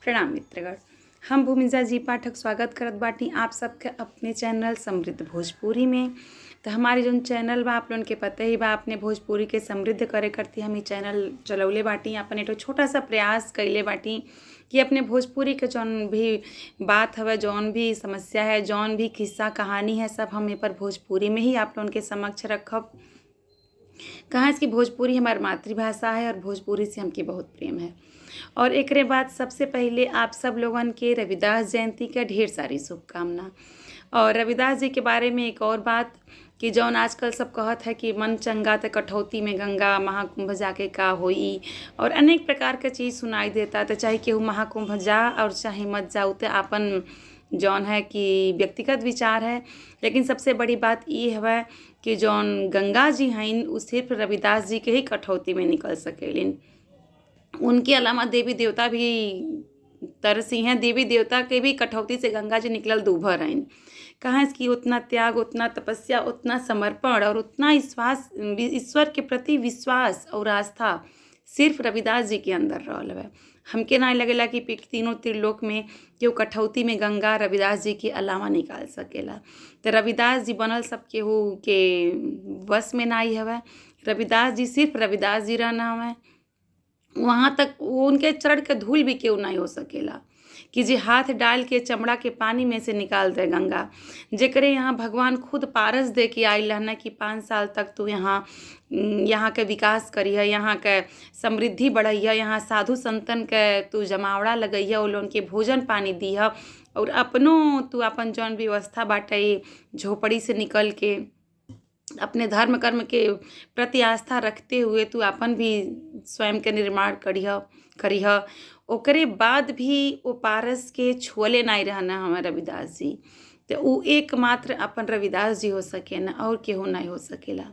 प्रणाम मित्रगण, हम भूमिजा जी पाठक स्वागत करत बाटी आप सबके अपने चैनल समृद्ध भोजपुरी में। तो हमारे जौन चैनल बा आप लोगन के पता ही बा, अपने भोजपुरी के समृद्ध करे करती हम ई चैनल चलौले बाटी। अपन एक छोटा सा प्रयास कइले बाटी कि अपने भोजपुरी के जौन भी बात हवे, जौन भी समस्या है, जौन भी किस्सा कहानी है, सब हम ए पर भोजपुरी में ही आप लोगन के समक्ष रखब। कहाँ कि भोजपुरी हमार मातृभाषा है और भोजपुरी से हमके बहुत प्रेम है। और एकरे बाद सबसे पहिले आप सब लोगन के रविदास जयंती का ढेर सारी शुभकामना। और रविदास जी के बारे में एक और बात कि जौन आजकल सब कहत है कि मन चंगा त कठौती में गंगा, महाकुंभ जाके का होई और अनेक प्रकार के चीज़ सुनाई देता। तो चाहे केहू महाकुंभ जा और चाहे मत जाऊ, त आपन जौन है कि व्यक्तिगत विचार है। लेकिन सबसे बड़ी बात ई हवे कि जौन गंगा जी हईन उ सिर्फ रविदास जी के ही कठौती में निकल सकेलिन। उनके अलावा देवी देवता भी तरसी हैं, देवी देवता के भी कठौती से गंगा जी निकलल दूभर हईन। कहाँ कि उतना त्याग, उतना तपस्या, उतना समर्पण और उतना विश्वास, ईश्वर के प्रति विश्वास और आस्था सिर्फ रविदास जी के अंदर रहल हवे। हमके ना लगेला कि तीनों त्रिलोक में केहू कठौती में गंगा रविदास जी के अलावा निकाल सकेला। तो रविदास जी बनल सब केहू के वश में नाई हवे। रविदास जी सिर्फ रविदास जी रहना हवे। वहाँ तक उनके चरण के धूल भी केहू नहीं हो सकेला कि जे हाथ डाल के चमड़ा के पानी में से निकाल दे गंगा। जेकरे यहाँ भगवान खुद पारस दे के आइल रहना कि 5 साल तक तू यहाँ यहाँ के विकास करिह, यहाँ के समृद्धि बढ़ैह, यहाँ साधु संतन के तू जमावड़ा लगैह, उन लोगन के भोजन पानी दीह और अपनो तू अपन जौन व्यवस्था बाटे झोपड़ी से निकल के अपने धर्म कर्म के प्रति आस्था रखते हुए तू अपन भी स्वयं के निर्माण करिह करिह। ओकरे बाद भी वो पारस के छुअले नहीं रहना हमारे रविदास जी। तो उ एकमात्र अपन रविदास जी हो सके न और केहू नहीं हो सकेला।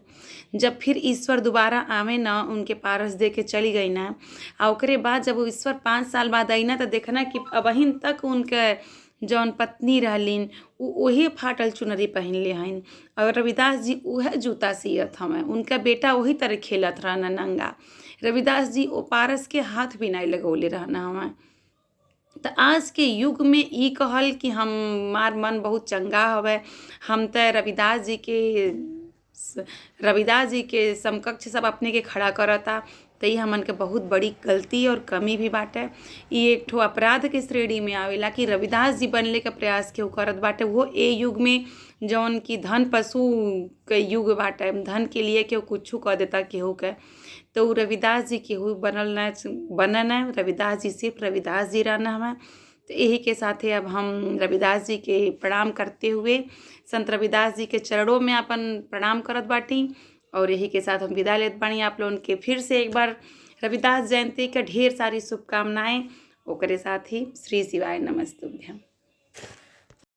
जब फिर ईश्वर दोबारा आवे न, उनके पारस दे के चली गई ना, आ ओकरे बाद जब वो ईश्वर 5 साल बाद आई ना, तो देखना कि अबहिन तक उनके जौन पत्नी रहलिन उ वही फाटल चुनरी पहिनले हईन और रविदास जी उहे जूता सियत हवें। उनका बेटा वही तरह खेलत रहन नंगा। रविदास जी ओ पारस के हाथ भी नहीं लगौले रहना हवें। तो आज के युग में ई कहल कि हमार मन बहुत चंगा हवे, हम त रविदास जी के समकक्ष सब अपने के खड़ा करता, त ई हमन के बहुत बड़ी गलती और कमी भी बाटे। ई एक ठो अपराध के श्रेणी में आवेला कि रविदास जी बनले के प्रयास केहू करत बाटे, वो ए युग में जौन कि धन पशु के युग बाटे, धन के लिए केहू कुछू कह देता केहू के, तो उ रविदास जी केहू बनल न बनन है। रविदास जी सिर्फ रविदास जी रहना हमें। तो यही के साथे अब हम रविदास जी के प्रणाम करते हुए संत रविदास जी के चरणों में अपन प्रणाम करत बाटी और यही के साथ हम विदा लेत बानी। आप लोगन के फिर से एक बार रविदास जयंती के ढेर सारी शुभकामनाएं। ओकरे साथ ही श्री शिवाय नमस्तुभ्यम।